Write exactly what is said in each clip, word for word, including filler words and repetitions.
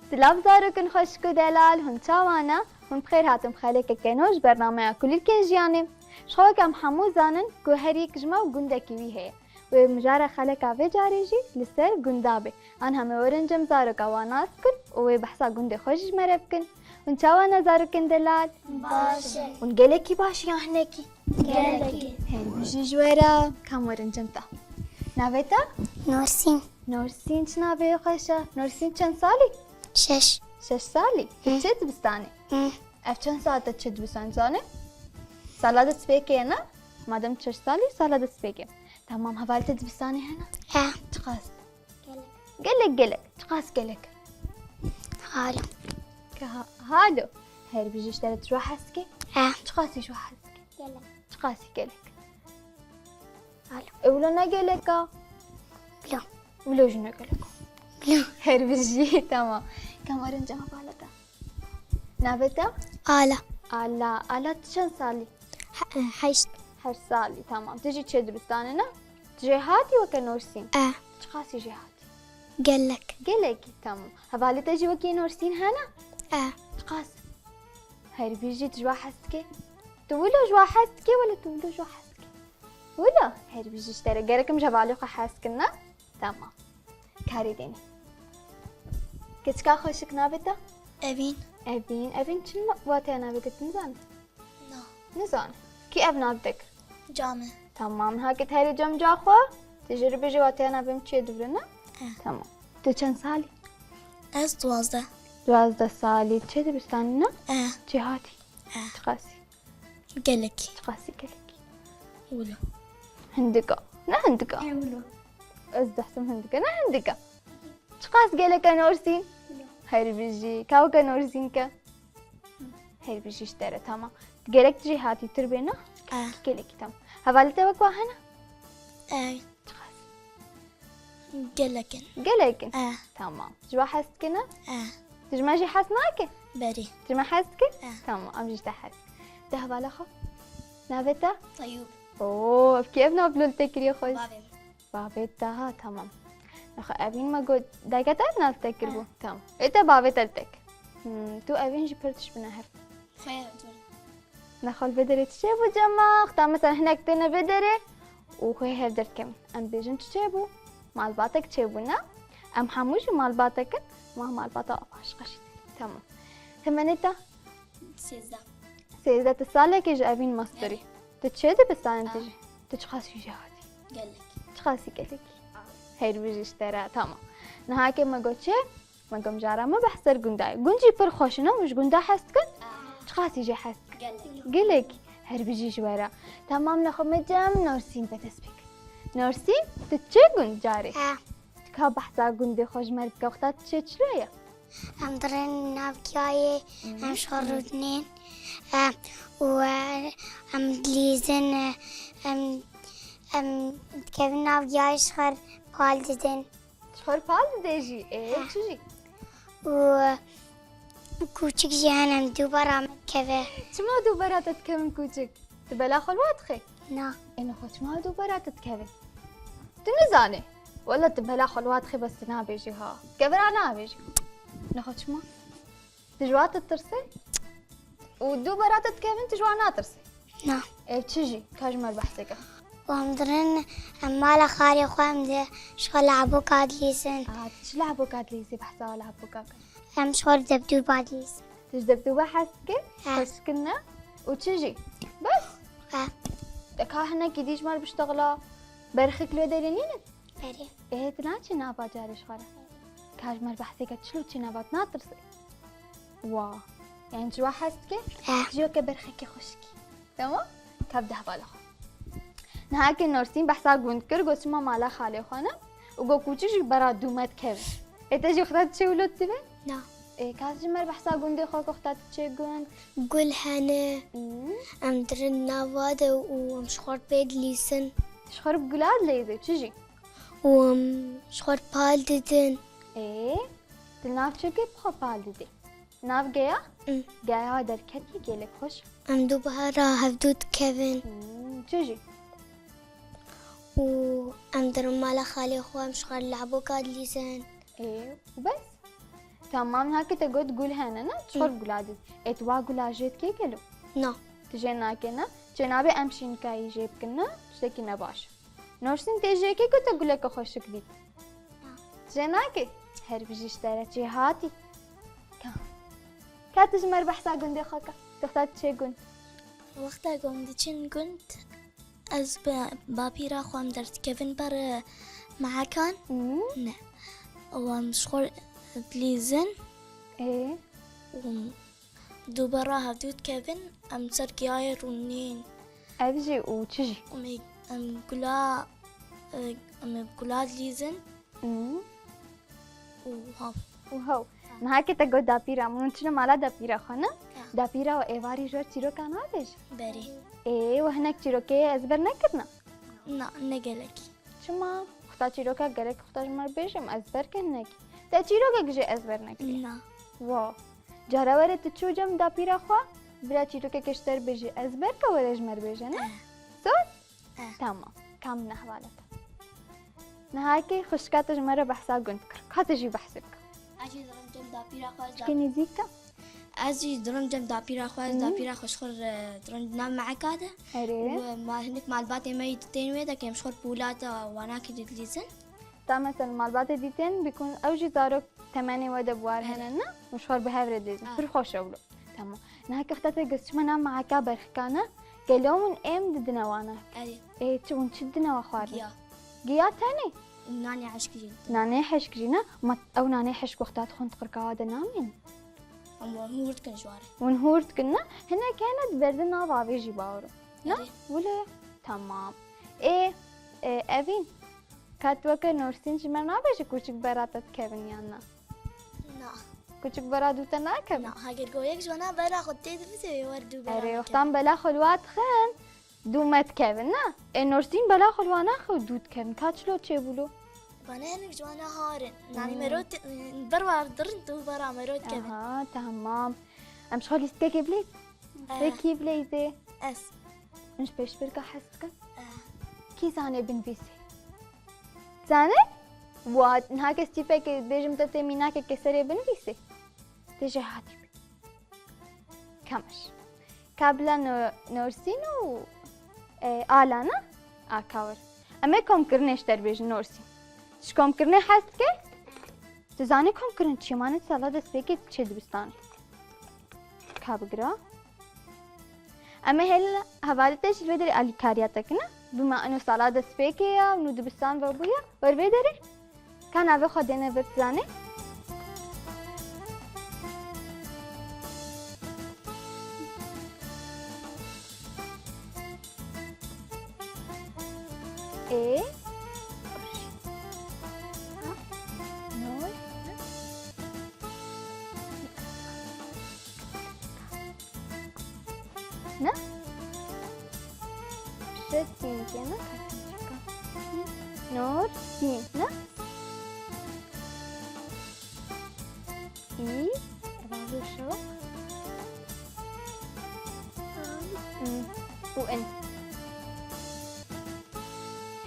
Silav zarokên xweşik û delal, hûn çawa ne? Hûn bi xêr hatin bi xelekeke nû ji bernameya Kulîlkên Jiyanê. Ji xwe weke em hemû zanin ku her yek ji me gundekî wî heye. Wê mijara xeleka vê carê jî li ser gunda be. An hemê werin cem zaroka wan nas bikin û wê behsa gundê xwe jî ji me re bikin. Hûn çawa ne zarokên delal? Baş e. Hûn gelekî baş ya hinekî? Gelekî. Her bijî ji we re, kam werin cem te. Navê te? Norsîn. Norsîn, çi navê xweş e. Norsîn çend salî? Şeş. Şeş salî? Hı. Tu çi dibistanê? Hı. Ev çend saet e çi dibistan zanî? Sala destpêkê ye ne? Madem şeş salî, sala destpêkê. Tamam, hevalê te dibistanê hene? He. Çiqas? Gelek. Gelek, gelek. Çiqas gelek? Halo. Ka ha-, halo. Her bijî ji te re tu ji we hez dikî? He. Çiqasî ji we hez dikî? Gelek. Çiqasî gelek? Halo. E, wilo ne gelek a? Wilo. Wilo jî ne gelek a. Wilo. Her bijî, tamam. Kam werin cem hevalê te. Navê te? Ala. Ala. Ala, tu çend salî? He-, heşt. Heşt salî, tamam. Tu jî çi dibistanê ne? Tu jê hatî weke Norsîn? E. Çiqasî jê hatî? Gelek. Gelekî, tamam. Hevalê te jî wekî Norsîn hene? E. Çiqas? Her bijî, tu ji we hez dikî? Tu wilo ji we hez dikî, wele tu wilo ji we hez dikî? Wilo, her bijî ji te re. Gerek em ji hevalê xwe hez kin, ne? Tamam. Karê dênê. Keçika xweşik, navê te? Evîn. Evîn. Evîn çi ma-, wateya navê te tu nizanî? Na. Nizanî. Kî ev nav te kir? Cam e. Tamam. Hake tu herî cem ca xwe. Tu jê re bêje wateya navê min çi ye dibire, ne? E. Tamam. Tu çend salî? Ez duwazdeh. Duwazdeh salî. Çi dibistanî, ne? E. Çi hatî? E. Çiqasî? Gelekî. Çiqasî gelekî? Wilo. Hindika. Ne hindika? E, wilo. Ez dehsim hindika. Ne hindika? Çiqas gelek e Norsîn? Wilo. Her bijî. Ka weke Norsîn ke. Her bijî ji te re, tamam. Gelek tu jê hatîtir bê, ne? E. Gelekî, tamam. Hevalê te wek wa hene? E. Çiqas? Gelek in. Gelek in? E. Tamam. Ji we hez dikin, ne? E. Tu ji me jî hez nake? Berî. Ji me hez dike? E. Tamam, em jî ji te hez dikin. De hevala xwe. Navê te? Teyûb. Oo, ev kî ev nav li te kiriye xwe? Bavê min. Bavê te ha, tamam. Nexwe Evîn me got, dayika te ev nav te kiribû? E. Tamam. Ê te bavê te li te kir. Hmm, tu Evîn jî pir tişt bine hev. Xwe dur. Nexwe li vê derê çi çêbû cema? Xta mesela hinek têne vê derê û xwe hev derdikevin. Em bêjin çi çêbû? Malbatek çêbû, ne? Em hemû jî malbatek in. Ma malbata aşqa jî. Tamam. Temenê te? Sêzdeh. Sêzdeh, tu salekê ji Evîn mastirî. Evet. Tu çi dibistanê tu jî? Tu çiqas jî jê hatî? Gelek. Çiqasî gelekî? Her bijî ji te re, tamam. Niha ke me got çi? Me got mijara me behs ser gunda ye. Gund jî pir xweş in, hûn ji gunda hez dikin? Çiqasî jê hez dikin? Gelek. Gelek. Her bijî ji we re. Tamam, nexwe me cem Norsîn ve dest pê kir. Norsîn, tu çi gund carê? He. Tu ka behsa gundê xwe ji me re bike, wexta tu çê çilo ye? Em dirin nav giyayê, em ji xwe rûdinên, e, û, e, em dilîzin, e, em, em dikevin nav giyayê ji xwe pal didin. Ji xwe re pal dide jî? Ê, çi jî? Û kûçik jî hene, em dû bera me dikeve. Çima dû bera te dikevin kûçik? Tu bela xwe li wa dixê? Na. Ê, nexwe çima dû bera te dikevin? Tu nizanî. Wela tu bela xwe li wa dixê, bes tu nabêjî ha. Kevira nabêjî. Nexwe çima? Tu ji wa ditirsî? Û dû bera te dikevin, tu ji wa natirsî? Na. Ev çi jî? Ka ji me re behsê ke. Em dirin, em mala xalê xwe em dê ji xwe lehboka dilîzin. Aa, tu çi lehboka dilîzî, behsa lehboka ke? Em ji xwe debdûba dilîzin. Tu ji debdûba hez dikî? He. Xweşik in ne? Û çi jî? Bes? He. De ka hinekî dî ji me re biştexila, berxik li wê derê nînin? Berê. Ê, tu naçî nava carê ji xwe re? Ka ji me re behsê ke, çilo çi nava, tu natirsî? Wa. Yani ji wa hez dike? Eh. Ji weke berxekê xweşikî. Tamam? Ka bide hevala xwe. Niha ke Norsîn behsa gund kir, got çima mala xalê xwe ne û got kûçik jî bera dû me dikevin. Ê te jî wexta tu çê wilo dibe? Na. Ê, ka ji me re behsa gundê xwe ke wexta tu çê gund? Gul hene. Hmm. Em dirin nava de û em ji xwe re pê dilîzin. Ji xwe re bi gula dileyzê, çi jî? Û em ji xwe re pal didin. Ê, tu nav çi ke bi xwe pal didî? Nav geya? Hı. Geya derketî gelek xweş. Em dubara hevdû dikevin. Hmm, çi jî? Û em dirin mala xalê xwe, em ji xwe re lehboka dilîzin. Ê, û bes? Tamam, niha ke te got gul hene, ne? Çi xor gula dît. Ê, tu wa gula jê dikê gelo? Na. Tu jê nakê, ne? Çênabê em şînkayî jê bikin, ne? Tiştekî ne baş. Norsîn, tê jê kê ku te guleke xweşik dît? Jê nakê? Her bijî, ji te re çê hatî. Ka. Ka tu ji me re behsa gundê xwe ke. Tu xwe diçê gund. Wexta ku em diçin gund, ez bi bapîra xwe em derdikevin ber, e, mehekan. Hmm. Ne. Û em ji xwe dilîzin. Ê. Û Dubara hevdû dikevin, em ser giyayê rûnên. Ev jî û çi jî? Em ê, em gula, e, em ê gula dilîzin. Hmm. Û hav. Û haw. Niha ke te got dapîra min, hûn çine mala dapîra xwe, ne? Ha. Dapîra û êvarî jor çîroka nabêjin? Berê. Ê, we hinek çîrokê ezber nekirine? Na, ne gelekî. Çima? Xwe ta çîroka gerek xwe ta ji me re bêjim, ezber ke hinekî. Te çîrokek jî ezber nekiriye? Na. Wow. Cara were tu çû cem dapîra xwe, bira çîrokeke ji te re bêjî, ezber ke were ji me re bêje, ne? Eh. Zor? Eh. Tamam. Kam ne hevala te. Niha ke xwişka te ji me re behsa gund kir. Ka te jî behsê bike. Ez jî dirim cem dapîra xwe, ez Çikê dap- nêzîk ke? Ez jî dirim cem dapîra xwe, ez Hı. dapîra xwe ji xwe re dirim nav meheka de. Erê. Û ma-, hinek malbatê me yî tên wê de, ke em ji xwe re pûlata wanakî didilîzin. Ta mesela malbatê dîtên bikun, ew jî zarok temenê we de bi war Erê. hene, ne? Û ji xwe re bi hev re didilîzin. Ah. Pir xweş e wilo. Tamam. Niha ke xwe te got çima nav meheka berxikane, gelo hûn êm didine wana? Erê. Ê, çi hûn çi didine we xwarin? Giya. Giya tenê? Nanê hişk jî didine. Nanê hişk jî ne? Ma ew nanê hişk wexta dixwin di qirka wa de namîn? Em wan hûr dikin ji ware. Hûn hûr dikin ne? Hinek hene diberdin nav avê jî bawro. Ne? Erê. Wilo ye? Tamam. Ê, e, Evîn, ka tu weke Norsîn ji me nabêjî kûçik bera te dikevin yan na? Na. Kûçik bera dû te nakevin? Na, heger ku yek ji wana bela xwe tê dibise, wê wer dû bela Erê, wextan bela xwe li wa dixin, dû me dikevin, ne? Ê, Norsîn bela xwe li wa naxe û dû dikevin. Ka çilo çêbû lo? Bana hinek ji wana harin. Nanî Hmm. mero te-, ber war dirin tu bera mero dikevin. Aha, tamam. Em ji xwe lîstikekê bilêzin. Eh. Wê kî bilêzê? Ez. Min ji pêşbirka hez dikin. Eh. Kî zanê binivîsê? Zanê? Wa, niha kes tîpekê bêjim te tê mînakekê serê binivîsê. Tê jêhatî bî. Kamiş. Ka bila No-, Norsîn û, e, Alana a kawir. Em ê komkirinê ji te re bêjin Norsîn. Ji komkirinê hez dike? Tu zanî komkirin çi ye? Ma ne sala destpêkê diçe dibistanê. Ka bigira. Em ê hêl hevalê te jî li vê derê alîkariya te kine. Bima ino sala destpêkê ye û nû dibistan vebûye. Wer vê derê. Ka navê xwe dêne vir, tu zanî? Ê. Nol. Ne? Şeş sîn ne? Nol sîn ne? Î, razı şok. Hmm. U en.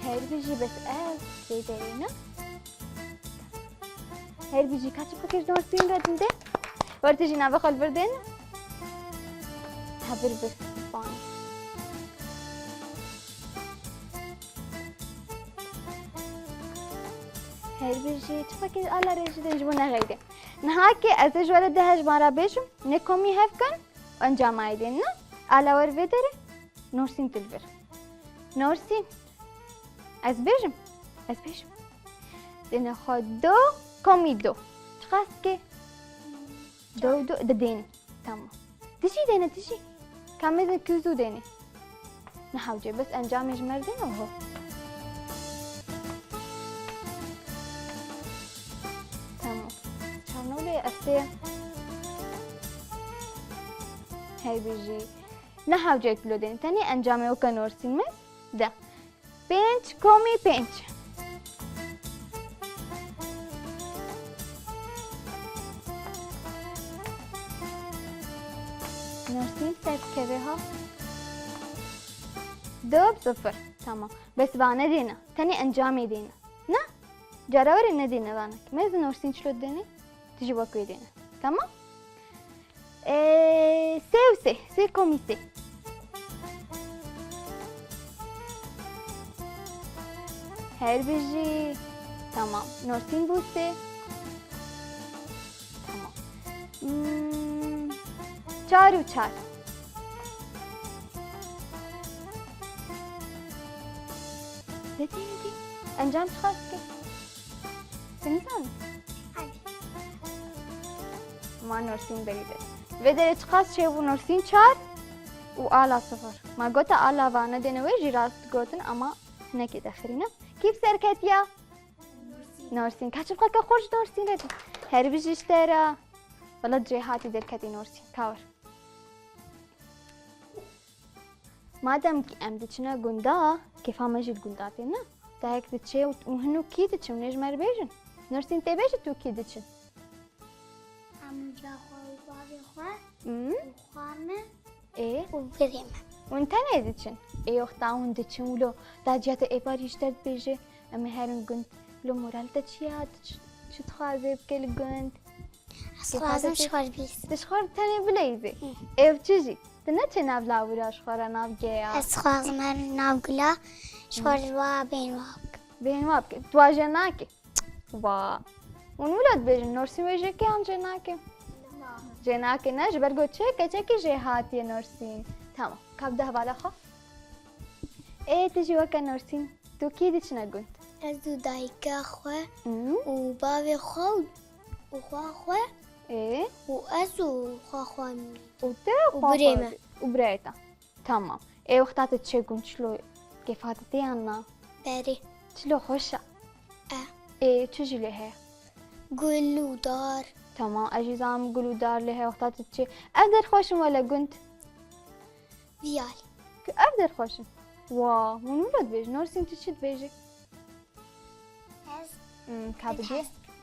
Her bijî bes ev vê derê ne? Her bijî ka çi fikir ji Norsîn re dinde? Wer tu jî navê xwe li vir dên? Ha, vir bir. Her bijî çi fikir ala re jî dên ji bo nexeyde. Niha ki ez ê ji we re du hejmara bêjim, ne komî hev kin, encama yê dên ne? Ala wer vê derê, Norsîn tu li vir. Norsîn. Ez bêjim. Ez bêjim. Dêne xwe do, komî do. Çiqas dikê? Do, do, di dêne. Tamam. Tijî dêne, tijî. Ka mêzin kû zû dêne. Ne hewce, bes encamê ji me re dêne ho. Tamam. Çarnolê estê. Hey bijî. Ne hewce kulo dêne. Tenê encamê weke Norsîn me de. Pênc komî pênc. Norsîn ser dikeve ha. Du bi sifir. Tamam. Bes vane dêne. Tenê encamê dêne. Ne? Cara were nedêne vanek. Mêzin Norsîn çilo dêne? Jî wek wê dêne. Tamam? Ee, sê û sê. Sê komî sê. Her bijî. Tamam. Norsîn bû sê. Tamam. Hmm, çar û çar. Dedê, dedê. Encam çiqas dike? Tu nizanî? Ma Norsîn berî de. Vê derê çiqas çêbû Norsîn çar û Ala sifir. Ma gota Ala va nedêne wê jî rast gotin ama hinekî dexirîne. Kî bi ser ketiya? Norsîn. Ka çiqas ke xweş Norsîn re. Her bijî ji te re. Wela cê hatî derketî Norsîn. Ka wir. Madem ki em diçine gunda, kêfa me jî li gunda tê, ne? Dayek diçe û, û hin û kî diçin, hûn ê ji me re bêjin. Norsîn, tê bêjî tu kî diçin? Amca xwe û bavê xwe Hmm? û xwa me Ê? û birê me. Hûn tenê diçin? Ê, wexta hûn diçin wilo, daciya te ê parî ji te dibêje, em ê herin gund. Wilo moral te çi ya? Tu çi, çi dixwazê bike li gund? Ez dixwazim ji xwe re bihîzim. Tu ji xwe re tenê bileyzê. Hı. Ev çi jî? Tu neçê nav lawira ji xwe re, nav geya? Ez dixwazim herim nav gula, ji xwe re wa bên wa bikim. Bên wa bikim. Tu wa jê nakî? Wa. Hûn wilo dibêjin, Norsîn wê jê ke yan jê nake? Jê nake, ne? Ji ber ku çi? Keçekî jê hatiye Norsîn. Tamam. Ka bide hevala xwe. Ê, tu jî weke Norsîn. Tu kî diçine gund? Ez û dayika xwe Hmm? û bavê xwe û, û xwa xwe Ê? û ez û xwa xwe min. Û te Û xwa birê xwe me. Û birayê te. Tamam. Ê, wexta tu diçê gund çilo kêfa te tê yan na? Berê. Çilo xweş e? E. Ê, çi jî lê heye? Gul û dar. Tamam, ez jî zanim gul û dar lê heye wexta tu diçê. Ev der xweş in wele gund? Viyal. Ku ev der xweş in. Wa, hûn wilo dibêjin? Norsîn, tu çi dibêjî? Ez Hmm, ka gund bidî? hez dikim.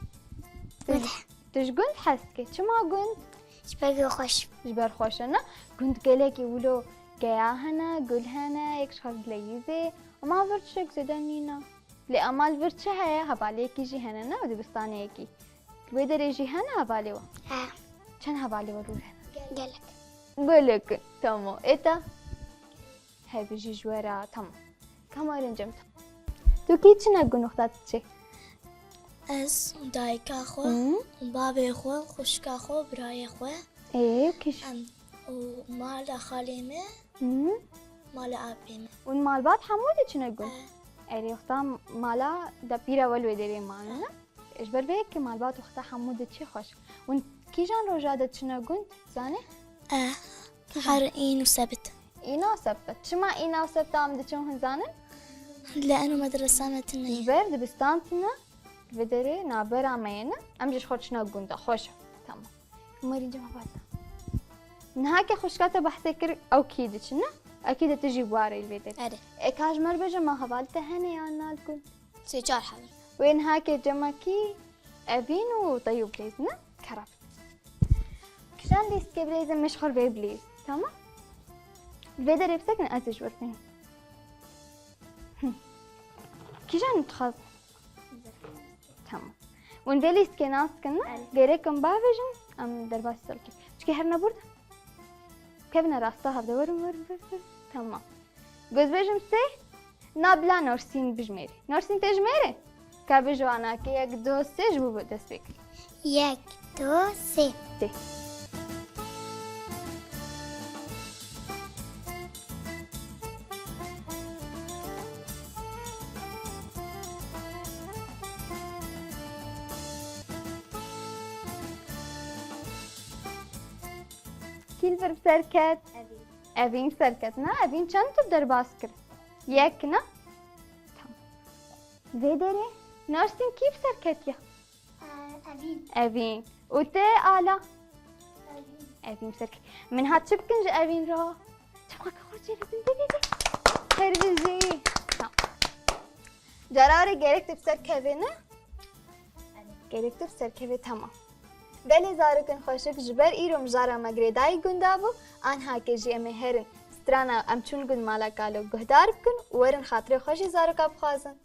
Tu, Gund. Tu ji gund hez dikî. Çima gund? Ji ber ku xweş. Ji ber xweş e, ne? Gund gelekî wilo geya hene, gul hene, yek ji xwe dileyîzê. Ama vir tiştek zêde nîne. Lê ama li vir çi heye? Hevaliyekî jî hene, ne? Dibistaniyekî. Li wê derê jî hene hevalê we? He. Çend hevalê we li wir hene? Gelek. Gelek. Tamam. Ê te? Her bijî ji we re, tamam. Ka ma rincim te. Tu kî çine gund wexta tu diçê? Ez, dayika xwe, Hı? bavê xwe, xwişka xwe, birayê xwe. Ê, kî jî? Em, û mala xalê me, Hı? mala apê me. Hûn malbat hemû diçine gund? E. Erê, wexta mala depîra we li wê derê mane, ne? Ji ber vê yekê malbat wexta hemû diçî xweş. Hûn kîjan roja diçine gund, zanî? Eh, her în û sebit. Îna sebit. Çima îna û sebit em diçin, hûn zanin? Li eno medresa me tune ye. Ji ber dibistan tune, li vê derê navbera me ye, ne? Em jî ji xwe diçine gund, xweş e. Tamam. Umerî cem hevalda. Niha ke xwişka te behsê kir, ew kî diçin, ne? Ekî de tu jî warê li vê derê. Erê. E, ka ji me re bêje, ma hevalê te hene yan na li gund? Sê çar hev in. Wê niha ke cema kî Evîn û Teyûb bilêz, ne? Kerem. Kîjan lîstikê bilêzin, min ji xwe re vê bilêz. Tamam? Vê derê bisekin, ez ê ji we re bînim. Hı. Kîjan dixwazin? Tamam. Hûn vê lîstikê nas dikin, ne? Erê. Gerek in bavêjin, em derbasî ser bikin. Çikê herine burada. Kevine rasta hevde, werin, werin, werin, werin. Tamam. Gozbêjim sê, na bila Norsîn bijmêrî. Norsîn, tê jmêrê? Ka bijo anakê yek, du, sê ji bo dest pê kir. Yek, du, sê. Sê. Kî li vir bi ser ket? Evîn. Evîn bi ser ket, ne? Evîn çend tu derbas kir? Yek, ne? Tamam. Vê derê Norsîn kî bi ser ketiye? Ee, Evîn. Evîn. Û te Ala? Evîn. Evîn bi ser ket. Min hat çi bikin ji Evîn re? Çi bixwe ke xwe çêbikin. Dê, dê, dê. Her bijî. Tamam. Cara re gerek tu bi ser kevê, ne? Gerek tu bi ser kevê, tamam. Belê zarokên xweşik, ji ber îro mijara me girêdayî gunda bû, anha ke jî em ê herin strana Em çûn gund mala kalo guhdar bikin û werin xatirê xwe jî zaroka bixwazin.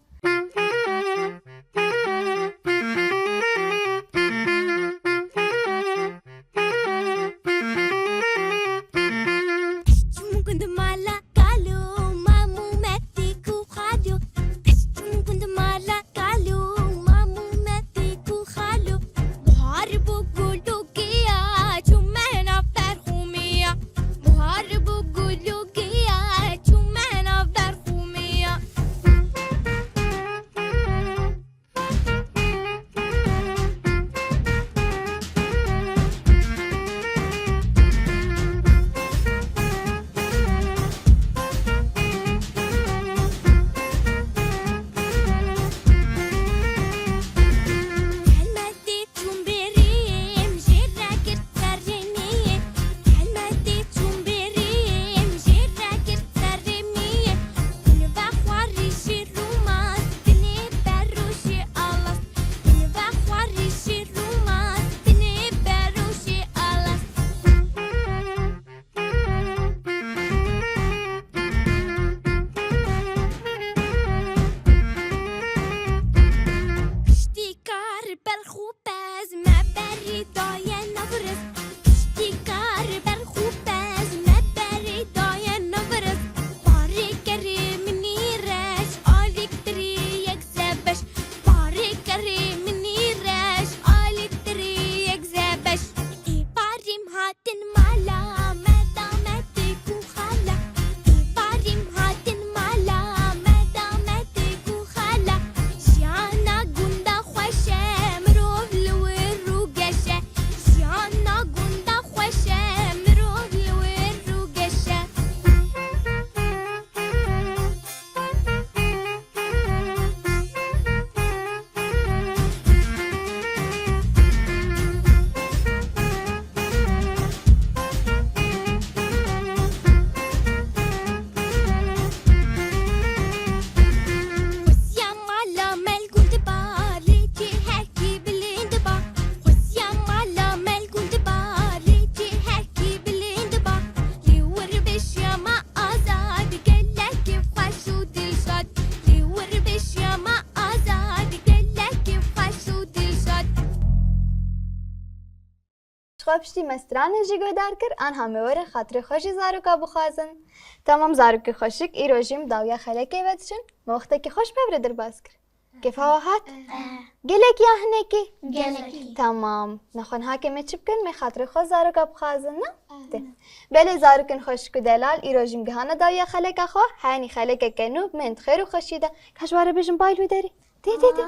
Xwe piştî me stranê jî guhdar kir, anha me were xatirê xwe jî zaroka bixwazin. Tamam zarokê xweşik, îro jî em dawiya xelekê ve diçin. Me wextekî xweş bi hev re derbas kir. Kêfa we hat? Gelekî ya hinekî? Gelekî. Tamam. Nexwe niha ke me çi bikin? Me xatirê xwe zaroka bixwazin, ne? Tê. Belê zarokên xweşik û delal, îro jî em gihane dawiya xeleka xwe. Heyanî xelekeke nû, me di xêr û xweşî de. Ka ji we re bêjim bay li wî derê. Tê, tê, tê.